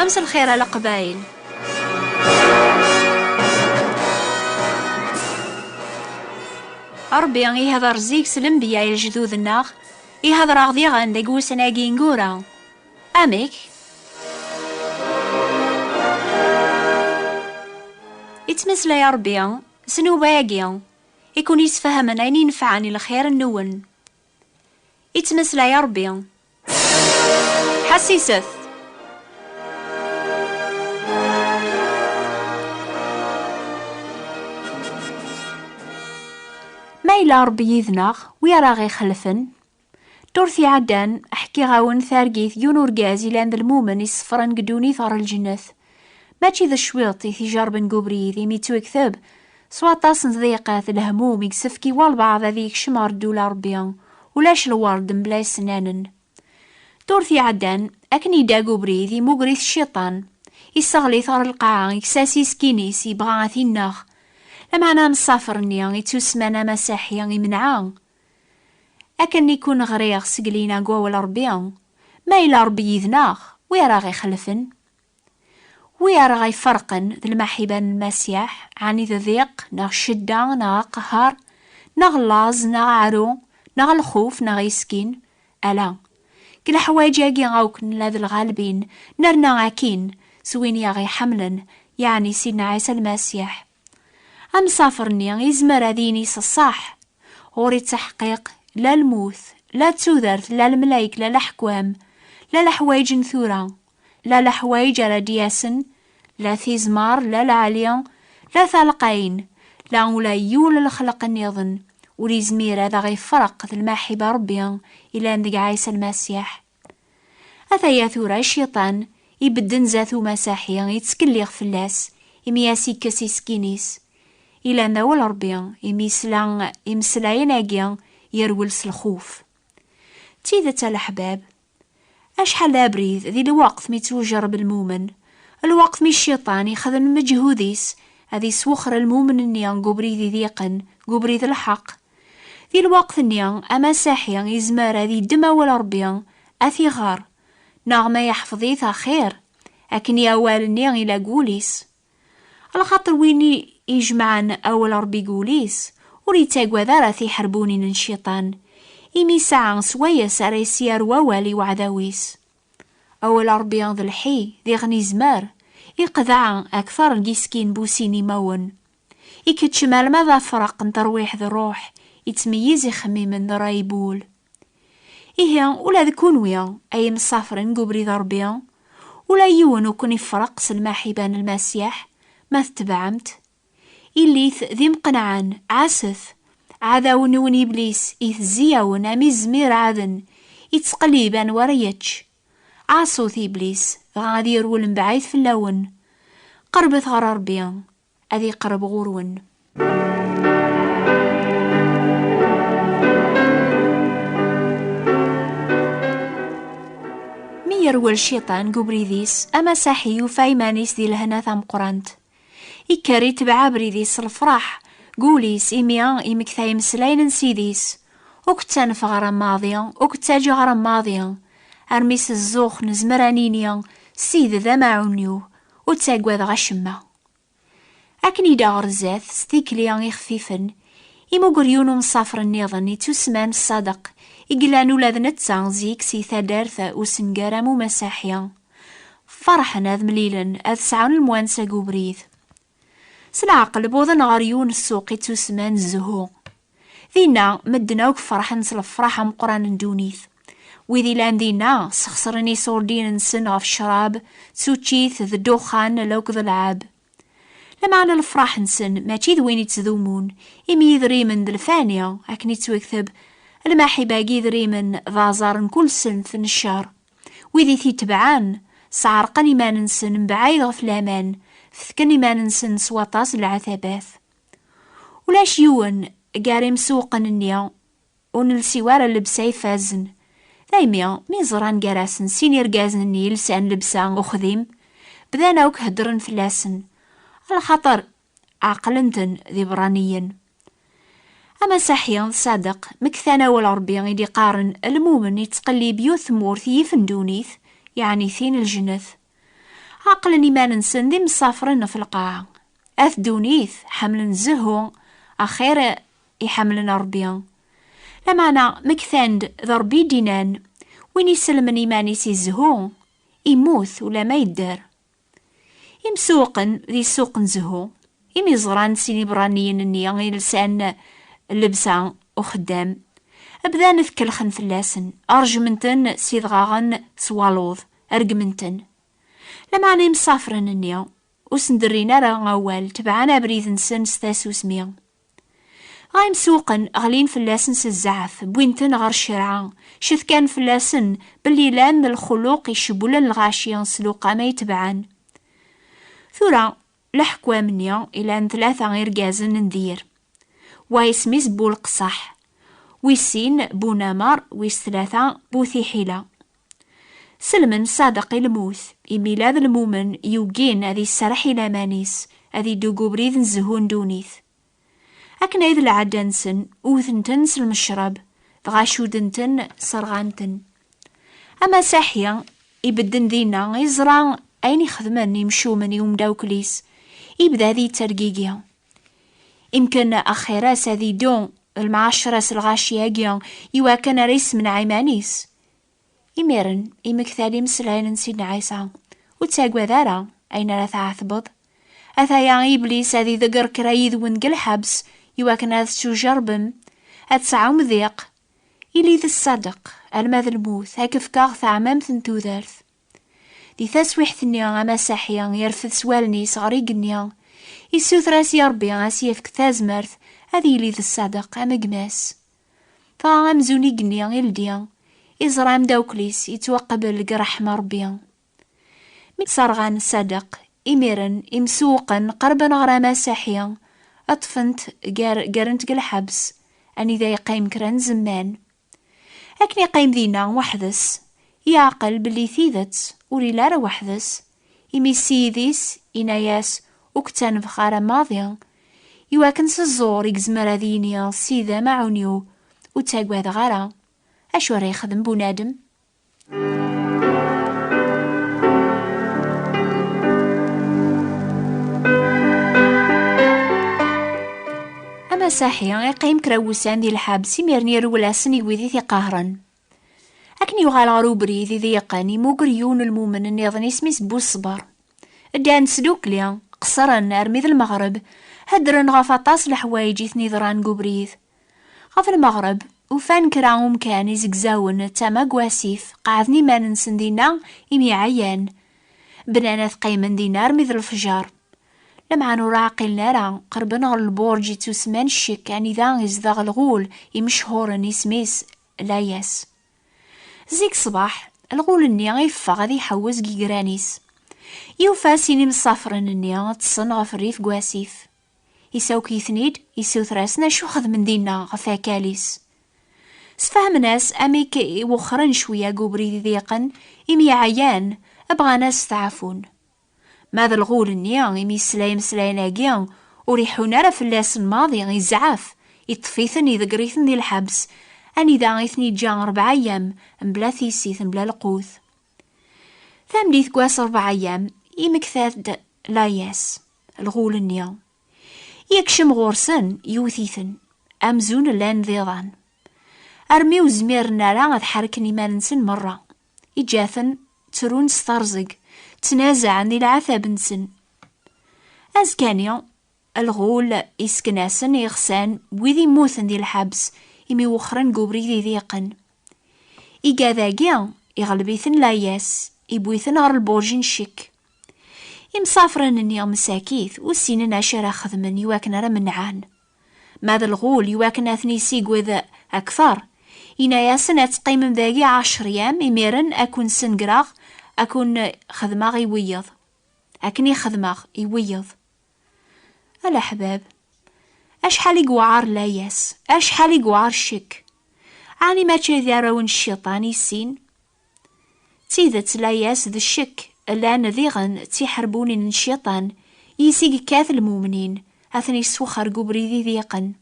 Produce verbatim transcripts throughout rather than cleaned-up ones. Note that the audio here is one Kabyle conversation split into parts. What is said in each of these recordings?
Am s lxir a Leqbayel. Ṛebbi ihder zik s lenbiya i lejdud-nneɣ, ihder-aɣ diɣen deg wussan-agi ineggura. Amek? Ittmeslay Ṛebbi s nnuba-agi i kun-yesfehmen ayen inefɛen i lxir-nwen. Ittmeslay Ṛebbi. Ḥassiset! Ma yella Ṛebbi yid-neɣ, wi ara ɣ-ixelfen? Ddurt iɛeddan, ḥkiɣ-awen targit n yiwen urgaz ilan d lmumen isefren deg ddunit ɣer lǧennet. Mačči d cwiṭ i t-ijerben deg ubrid, imi yettwekteb s waṭas n tḍiqat d lehmum i yessefk i walbeɛḍ ad yekcem ɣer ddula Ṛebbi, ulac lwerd mebla isennanen. Ddurt iɛeddan, akken yedda deg ubrid, imuger-it cciṭan, isseɣli-t ɣer lqaɛa, ikkes-as iskin-is, yebɣa ad t-ineɣ. Lameɛna amsafer-nni ittusemman amasiḥi imneɛ. Akken i kun-ɣriɣ seg lina deg wawal Ṛebbi, ma yella Ṛebbi yid-neɣ, wi ara ɣ-ixelfen? Wi ara ɣ-iferqen d lmaḥiba n Lmasiḥ, ɛni d diq, neɣ ccedda, neɣ aqehher, neɣ laẓ, neɣ aɛru, neɣ lxuf, neɣ iskin? Ala. Deg leḥwayeǧ-agi akk nella d lɣalbin, nerna akin s win i aɣ-iḥemmlen, yeɛni Sidna Ɛisa Lmasiḥ. Amsafer-nni yezmer ad yini s ṣṣeḥ: ɣur-i ttaḥqiq, la lmut, la tudert, la lemlayek, la leḥkwam, la leḥwayeǧ n tura, la leḥwayeǧ ara d-yasen, la tizmar, la lɛali, la talqayin, la ula yiwen n lexleq nniḍen ur yezmir ad aɣ-ifreq d lmaḥiba Ṛebbi ilan deg Ɛisa Lmasiḥ. Ataya tura cciṭan ibedden zdat umasiḥi, yettkelliɣ fell-as, imi as-ikkes iskin-is. Ilan d awal Ṛebbi, imi yesla imeslayen-agi, yerwel s lxuf. D tidet a leḥbab, acḥal d abrid di lweqt mi ttujreb lmumen, lweqt mi cciṭan ixdem lmeǧhud-is ad iswexxer lmumen-nni deg ubrid idiqen, deg ubrid n lḥeqq. Di lweqt-nni, amasiḥi yezmer ad yeddem awal Ṛebbi, ad t-iɣer, neɣ ma yeḥfeḍ-it axir, akken i awal-nni ila deg wul-is. Lxaṭer win i ijemɛen awal Ṛebbi deg wul-is, ur yettagad ara tiḥerbunin n cciṭan, imi yesɛa swayes ara yesyarew awal i uɛdaw-is. Awal Ṛebbi d lḥi, diɣen izmer, iqḍeɛ akteṛ n yiskin n bu sin imawen. Ikeččem alma d afraq n terwiḥ d ṛṛuḥ, ittmeyyiz ixemmimen d ṛṛay n wul. Ihi, ula d kunwi, ay imsafren deg ubrid Ṛebbi, ula yiwen ur ken-ifreq s lmaḥiba n Lmasiḥ, ma tetbeɛem-t. Ilit d imqenɛen, ɛasset. Aɛdaw-nwen Iblis itezzi-yawen am izmi ireɛɛden, ittqellib anwa ara yečč. Ɛaṣut Iblis, dɣa ad yerwel mebɛid fell-awen. Qerbet ɣer Ṛebbi, ad iqreb ɣur-wen. Mi yerwel cciṭan deg ubrid-is, amasiḥi yufa iman-is di lehna tameqqrant. Ikker itbeɛ abrid-is s lefraḥ, deg wul-is, imi imekta imeslayen n Ssid-is. Ur kettanef ɣer amaḍi, ur kettaǧi ɣer amaḍi, armi s zzux nezmer ad nini: Ssid d amaɛun-iw, ur ttagadeɣ acemma. Akken i d-aɣ-rzat s tikli ixfifen, imuger yiwen umsafer nniḍen ittusemman Ṣṣadeq, i yellan ula d netta zik si taddart usengar am umasaḥi. Ferḥen ad mlilen, ad sɛun lemwansa deg ubrid. S leɛqel, wwḍen ɣer yiwen ssuq ittusemman Zzhu. Dinna, medden akk ferḥen s lefraḥ ameqqran n ddunit. Wid ilan dinna, sxeṣren iṣurdiyen-nsen ɣef ccrab, d tuččit, d ddexxan, akked lɛab. Lameɛna lefraḥ-nsen mačči d win ittdumun, imi idrimen d lfani, akken ittwekteb: "Lmaḥiba n yidrimen d aẓar n kul ssenf n ccer." Wid i t-itebɛen, sɛerqen iman-nsen mebɛid ɣef laman, fetken iman-nsen s waṭas n leɛtabat. Ulac yiwen gar imsewwqen-nni ur nelsi ara llebsa ifazen. Daymi, mi ẓran gar-asen sin irgazen-nni yelsan llebsa uxdim, bdan akk heddren fell-asen, alaxaṭer ɛeqlen-ten d iberraniyen. Amasaḥi d Ṣadeq mektan awal Ṛebbi i d-iqqaren: "Lmumen ittqellib yiwet tmurt yif n ddunit, yeɛni tin n lǧennet." Ɛeqlen iman-nsen d imsafren ɣef lqaɛa. At ddunit ḥemmlen zzhu, axir i ḥemmlen Ṛebbi. Lameɛna, mektan-d d Ṛebbi i d-inan, win iselmen iman-is i zzhu, immut ulamma yedder. Imsewwqen di ssuq n zzhu, imi ẓran sin iberraniyen-nni i lsan llebsa uxeddam, bdan tkelxen fell-asen, rejmen-ten s idɣaɣen s waluḍ, regmen-ten. Lameɛna imsafren-nni ur sen-d-rrin ara awal, tebɛen abrid-nsen s tasusmi. Dɣa imsewwqen ɣlin fell-asen s zzɛef, wwin-ten ɣer ccreɛ, cetkan fell-asen belli llan d lxuluq icewwlen lɣaci s lewqama itebɛen. Tura, leḥkwam-nni ilan tlata irgazen n dir. Wa isem-is Bulqṣaḥ, wis sin Bunamar, wis tlata Butiḥila. Selmen Ṣadeq i lmut, imi ula d lmumen yugin ad iserreḥ i laman-is, ad iddu deg ubrid n zzhu n ddunit. Akken ay d lɛadda-nsen, wten-ten s lmecrab, dɣa cuden-ten, serɣan-ten. Amasaḥi ibedden dinna, iẓra ayen ixedmen imcumen i umdawkel-is, ibda ad yettergigi. Imken axir-as ad iddu d lmɛacra s lɣaci-agi iwakken ara yessemneɛ iman-is. Imiren, imektal imeslayen n Sidna Ɛisa: "Ur ttagad ara ayen ara tɛetbeḍ. Ataya Iblis ad iḍegger kra yid-wen deg lḥebs, iwakken ad tujerbem, ad tesɛum diq. Ili d ṣṣadeq, alma d lmut, ad k-fkeɣ taɛmamt n tudert." Di taswiḥt-nni, amasaḥi yerfed s wallen-is ɣer igenni, issuter-as i Ṛebbi ad s-yefk tazmert ad yili d ṣṣadeq am gma-s. Dɣa amzun igenni ildi, iẓra amdawkel-is yettwaqbel deg ṛṛeḥma Ṛebbi. Mi sserɣen Ṣadeq, imiren imsewwqen qerben ɣer amasaḥi, ṭṭfen-t gar, ggaren-t deg lḥebs, anida yeqqim kra n zzman. Akken yeqqim dinna weḥd-s, yeɛqel belli tidet ur yelli ara weḥd-s, imi ssiyed-is yenna-yas ur k-ttanebx ara maḍi, iwakken s ẓẓur i yezmer ad yini: "Ssid amaɛun-iw, ur ttagadeɣ ara." Acu ara yexdem bunadem? Amasaḥi iqqim kra n wussan di lḥebs, imiren irewwel-asen i wid i t-iqehren. Akken yuɣal ɣer ubrid i d-yeqqen, imuger yiwen n lmumen nniḍen isem-is Buṣber. Ddan s ddukkli, qeṣren armi d lmeɣreb, heddren ɣef aṭas n leḥwayeǧ i ten-iḍran deg ubrid. Ɣef lmeɣreb, ufan kra umkan izegzawen d tama n wasif, qeɛden iman-nsen dinna imi ɛyan. Bnan ad qqimen dinna armi d lefjer. Lameɛna ur ɛqilen ara, qerben ɣer lburǧ ittusemman Ccek, anida izdeɣ lɣul imechuren, isem-is Layas. Zik ṣṣbeḥ, lɣul-nni yeffeɣ ad iḥewwes deg igran-is. Yufa sin imsafren-nni ṭṭsen ɣef rrif n wasif. Isawek-iten-id, issuter-asen acu xedmen dinna ɣef wakal-is. Sfehmen-as amek i wexxren cwiya deg ubrid iḍiqen, imi ɛyan, bɣan ad steɛfun. Ma d lɣul-nni, imi yesla imeslayen-agi, ur iḥun ara fell-asen maḍi, izɛef, iṭṭef-iten, iḍegger-iten di lḥebs, anida i ten-iǧǧa rebɛa ayyam, mebla tissit, mebla lqut. Tameddit n wass rebɛa ayyam, imekta-d Layas, lɣul-nni. Yekcem ɣur-sen, yewwet-iten, amzun llan d iḍan. Armi ur zmiren ara ad ḥerken iman-nsen merra. Iǧǧa-ten ttrun s terẓeg, ttnazaɛen di leɛtab-nsen. Azekka-nni, lɣul isken-asen iɣsan wid immuten di lḥebs, imi wexxren deg ubrid iḍiqen. Igad-agi, iɣleb-iten Layas, iwwi-ten ɣer lburǧ n Ccek. Imsafren-nni msakit, ur ssinen acu ara xedmen iwakken ara menɛen. Ma d lɣul, iwakken ad ten-isiged akter, yenna-yasen: "Ad teqqimem dagi ɛecr yam, imiren ad ken-sengreɣ, ad ken-xedmeɣ i wiyeḍ." Akken i xedmeɣ i wiyeḍ. A leḥbab, acḥal i yewɛer Layas, acḥal i yewɛer Ccek! Ɛni mačči d arraw n Cciṭan i sin? D tidet, Layas d Ccek llan diɣen d tiḥerbunin n Cciṭan, yis i yekkat lmumnin, ad ten-iswexxer deg ubrid iḍiqen.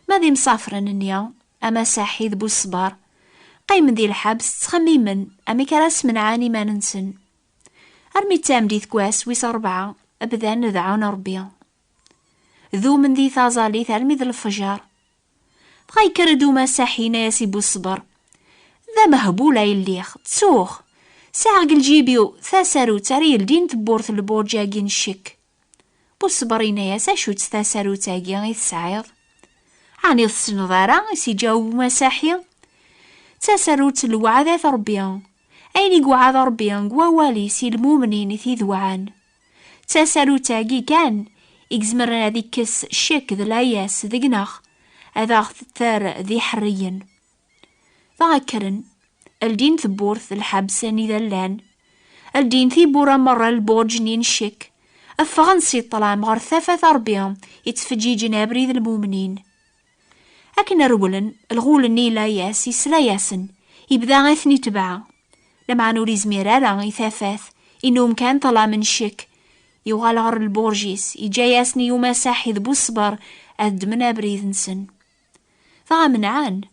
Ma d imsafren-nni, amasaḥi d Buṣber, qqimen di lḥebs ttxemmimen amek ara smenɛen iman-nsen. Armi d tameddit n wass wis rebɛa, bdan dɛun Ṛebbi. Dumen di taẓallit armi d lefjer. Dɣa yekker-d umasaḥi, yenna-yas i Buṣber: "D amehbul ay lliɣ, ttuɣ. Sɛiɣ deg lǧib-iw tasarut ara yeldin tewwurt n lburǧ-agi n ccek." Buṣber yenna-yas: "Acu-tt tasarut-agi i tesɛiḍ? Ɛni ur tessneḍ ara?" i s-iǧaweb umasaḥi. "D tasarut n lweɛdat n Ṛebbi. Ayen i yewɛed Ṛebbi deg wawal-is i lmumnin i t-idewɛen. D tasarut-agi kan i izemren ad ikkes ccek d layas deg-neɣ, ad aɣ-terr d iḥerriyen." Dɣa kkren, ldin tewwurt d lḥebs anida llan, ldin tiwwura merra n lburǧ-nni n ccek, ffɣen si ṭṭlam ɣer tafat n Ṛebbi yettfeǧǧiǧen abrid n lmumnin. Akken rewlen, lɣul-nni n layas yesla-yasen, yebda ad ten-itbeɛ. Lameɛna ur izmir ara i tafat, inum kan ṭṭlam n ccek, yuɣal ɣer lburǧ-is, yeǧǧa-yasen i umasaḥi d Buṣber ad ddmen abrid-nsen. Dɣa menɛen,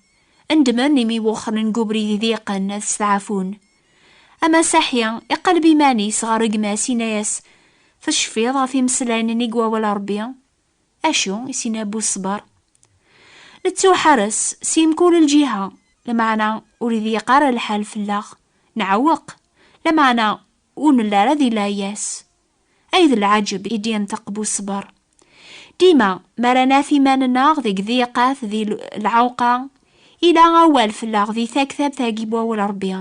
ndmen imi wexren deg ubrid idiqen ad steɛfun. Amasaḥi iqelleb iman-is ɣer gma-s, yenna-yas: "Tecfiḍ ɣef imeslayen-nni deg wawal Ṛebbi?" "Acu?" i s-yenna Buṣber. "Nettuḥares si mkul lǧiha, lameɛna ur idiq ara lḥal fell-aɣ. Neɛweq, lameɛna ur nelli ara di layas." Ay d lɛaǧeb, i d-yenṭeq Buṣber. "Dima, mi ara naf iman-nneɣ deg diqat, di l-, lɛewqa, ila awal fell-aɣ di taktabt-agi n wawal Ṛebbi.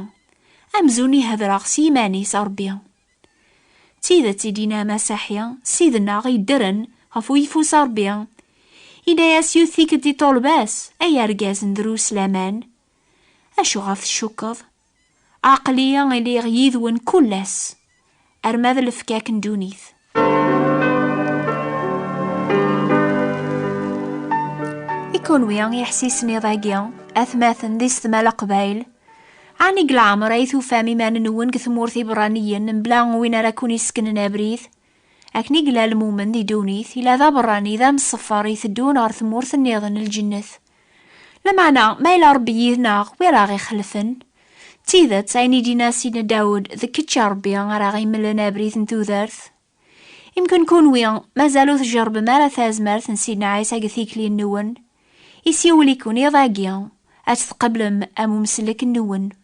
Amzun i hedreɣ s yiman-is Ṛebbi." D tidet i d-yenna Masaḥi, Ssid-nneɣ yeddren ɣef uyeffus Ṛebbi. Yenna-yas yiwet tikkelt i ṭṭulba-s: "Ay argaz n drus laman, acu ɣef tcukkeḍ? Aql-i lliɣ yid-wen kul ass, arma d lefkak n ddunit." I kunwi iḥsisen iḍ-agi, atmaten d isetma Leqbayel, ɛni deg leɛmer ay tufam iman-nwen deg tmurt iberraniyen mebla win ara kun-iseknen abrid? Akken i yella lmumen di ddunit, yella d aberrani, d amṣeffer iteddun ɣer tmurt nniḍen n lǧennet. Lameɛna, ma yella Ṛebbi yid-neɣ, wi ara ɣ-ixelfen? D tidet, ayen i d-yenna Sidna Dawed: "D kečč a Ṛebbi ara ɣ-imlen abrid n tudert." Imken kunwi mazal ur tjerrbem ara tazmert n Sidna Ɛisa deg tikli-nwen. Isiwel-iken iḍ-agi, ad tqeblem am umsellek-nwen.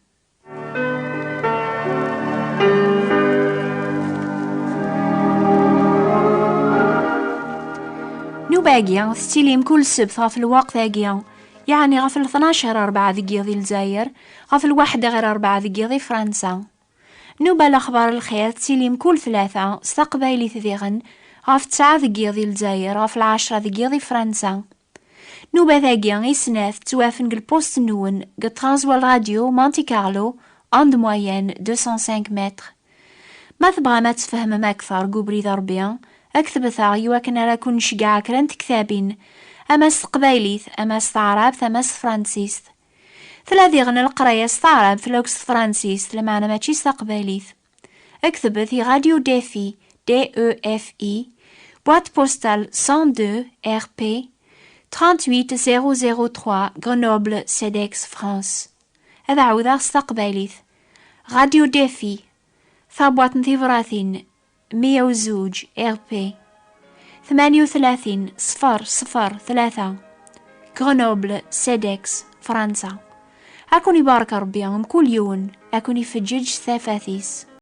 Nnuba-agi tettili mkul ssebt ɣef lweqt-agi, yeɛni ɣef leṭnac ɣer rebɛa deg yiḍ i Lezzayer, ɣef lwaḥda ɣer rebɛa deg yiḍ i Fransa. Nnuba Lexbar Lxir tettili mkul tlata s taqbaylit diɣen, ɣef ttesɛa deg yiḍ i Lezzayer, ɣef lɛecṛa deg yiḍ i Fransa. Nnubat-agi i snat ttwafen deg lpust-nwen deg Transworld Radio Monte Carlo, onde moyenne deux cent cinq mètres. Ma tebɣam ad tfehmem akteṛ deg ubrid n Ṛebbi, ktbet-aɣ i wakken ara kun-nceggeɛ kra n tektabin, ama s teqbaylit, ama s taɛrabt, ama s tefransist. Tella diɣen leqraya s taɛrabt akked s tefransist, lameɛna mačči s taqbaylit. Ktbet i Radio Défi, D E F I, boîte postale cent deux R P, trente-huit zéro zéro trois, Grenoble, CEDEX, France. Ad ɛawdeɣ s taqbaylit: Radio Défi, tabwaṭ n tebratin, meyya u zuǧ R P, tmanya u tlatin, ṣṣfeṛ ṣṣfeṛ tlata, Grenoble, CEDEX, Fransa. Ad ken-ibarek Ṛebbi mkul yiwen, ad ken-ifeǧǧeǧ s tafat-is.